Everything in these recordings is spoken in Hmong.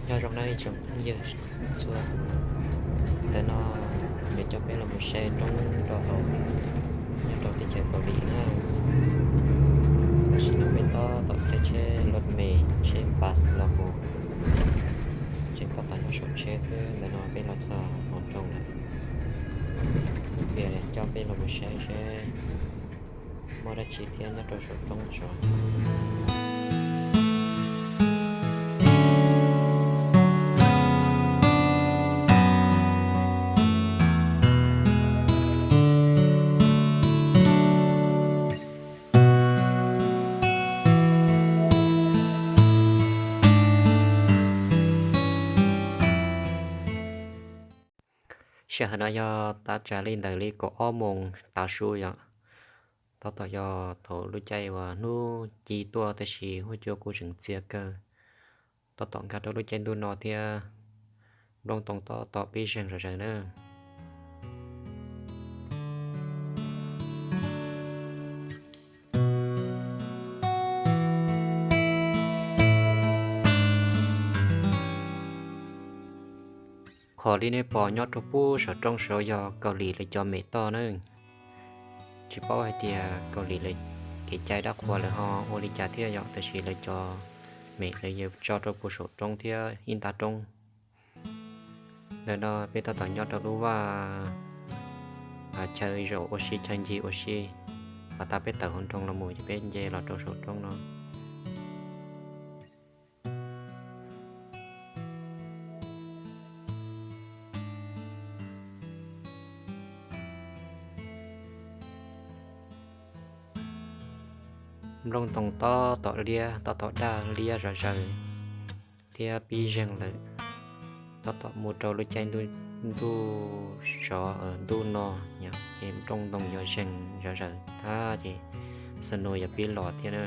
Nyob zoo nawb ib tsoom phooj ywg txhua tus, ntawm no yuav coj peb los mus saib roob rau hauv nyob rau teb chaws Kaus Lim na. Tam sim no peb tab tom caij tsheb loj me, tsheb bus los mus, tseem tab tom nyob saum tsheb xwb, ntawm no peb los txog hauv nroog lawm. Ib pliag coj peb los mus saib seb muaj dab tsi thiab nyob rau saum roob tso. Sij hawm no yog tav tsam li ntawm li kaum ob moos tav su yom. Tab tom yog thaum lub caij uas hnub ci tuaj tab sis huab cua kuj tseem txias kawg. Tab tom nkag rau lub caij ntuj no thiab nplooj ntoo tab tom pib zeeg zom zaws na. Qhov li nej pom nyob rau pub saum roob saud yog Kaus Lim lawv cov mem toj na. Tsis paub hais tias Kaus Lim lawv kev cai dab qhuas lawv ho ua li cas thiab yom, tab sis lawv cov mem lawv yuav tso rau pub saum roob thiab ib nta roob. Ntawm no peb tab tom nyob rau lub vaj chaw zaum ua si, chaw ncig ua si. Pas tas peb tawm hauv nroog los mus ces peb nce los rau saum roob no. Nplooj ntoo tab tom liab, tab tom daj liab zom zaws thiab pib zeeg lawm. Tab tom mus rau lub caij ntuj sov ntuj no, ces nplooj ntoo yuav zeeg zom zaws tag ces snow yuav pib los thiab na.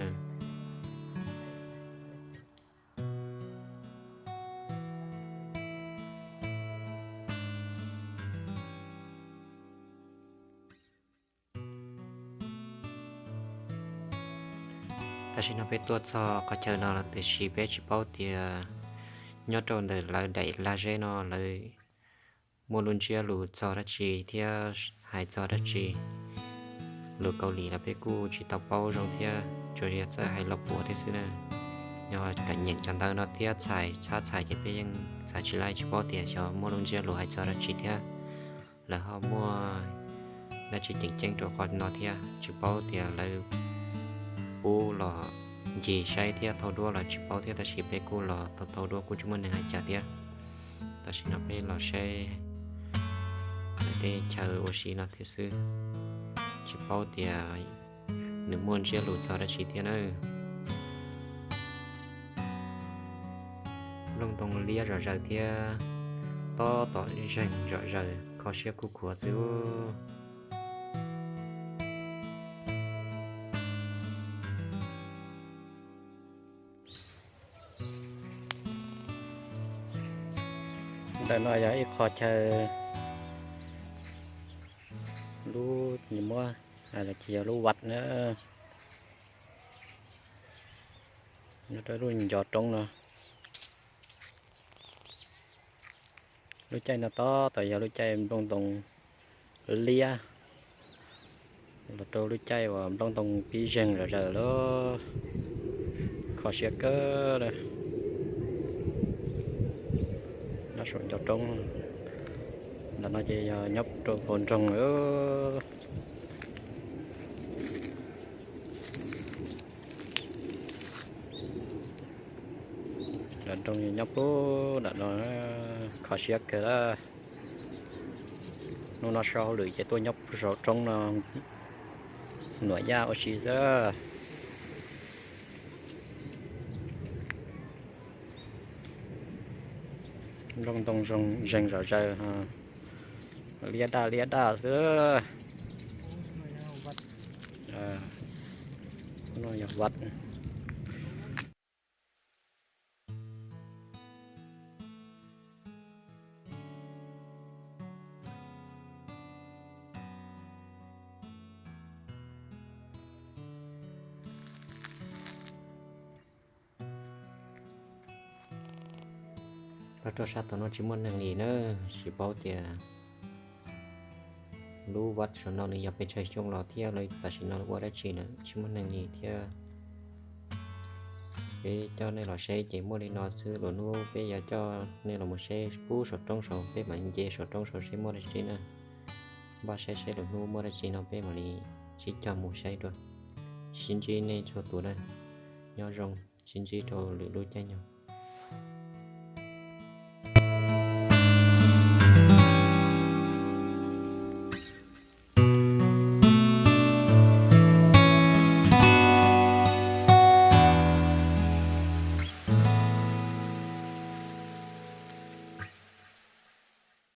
Tam sim no peb tuaj txog qhov chaw no lawm tiam sis peb tsis paub tias nyob rau ntawm lawv daim lag zeb no lawv muaj lub ntsiab lus txog dab tsi thiab hais txog dab tsi. Lus Kaus Lim los peb kuj tsis tau paub zoo thiab, tsuas yog txawj hais los puav thiab xwb na. Yog kam nyeem cov ntawv no thiab txhais txhab txhais ces peb yeej txhais tsis laib, tsis paub tias xyov muaj lub ntsiab lus hais txog dab tsi thiab lawv ho muaj dab tsi ceev ceeb rau qhov no thiab. Tsis paub tias lawv pub los ncig saib thiab thau duab los tsis paub thiab, tab sis peb kuj los thau thau duab kuj tsis muaj neeg hais cas thiab. Tam sim no peb los saib tej chaw ua si no thiab xwb, tsis paub tias nws muaj ntsiab lus txog dab tsi thiab na. Nplooj ntoo liab zom zaws thiab tab tom zeeg zom zaws, kho siab kuj khuav xwb. Ntawm no yog ib qho chaw lub, nws muab hais los ces yog lub vaj na, nyob rau lub ncov roob no. Lub caij no tab tom yog lub caij nplooj ntoo liab los rau lub caij uas nplooj ntoo pib zeeg zom zaws lawm, kho siab kawg. Nyob saum ncov roob, ntawm no ces yog nyob rau hauv nroog lawm. Nram nroog nyob puag nram no, kho siab kawg. Hnub no so hauj lwm ces tuaj nyob puag saum roob no nuam yaj ua si xwb. Nplooj ntoo zeeg zom zaws, liab daj liab daj xwb. No yog vaj. Rau rau sab tom no tsis muaj neeg li na, tsis paub tias lub vaj saum no nws yog pes tsawg xyoo los thiab lawv tam sim no lawv ua dab tsi lawm tsis muaj neeg li thiab. Peb coj nej los saib ces muaj li no xwb, lwm hnub peb yuav coj nej los mus saib pub saum roob saud, peb mam nce saum roob saud seb muaj dab tsi na. Npaj saib seb lwm hnub muaj dab tsi no peb mam li sib cog mus saib dua. Sib ntsib nej txhua tus na, nyob zoo, sib ntsib rau lwm lub caij nyoog.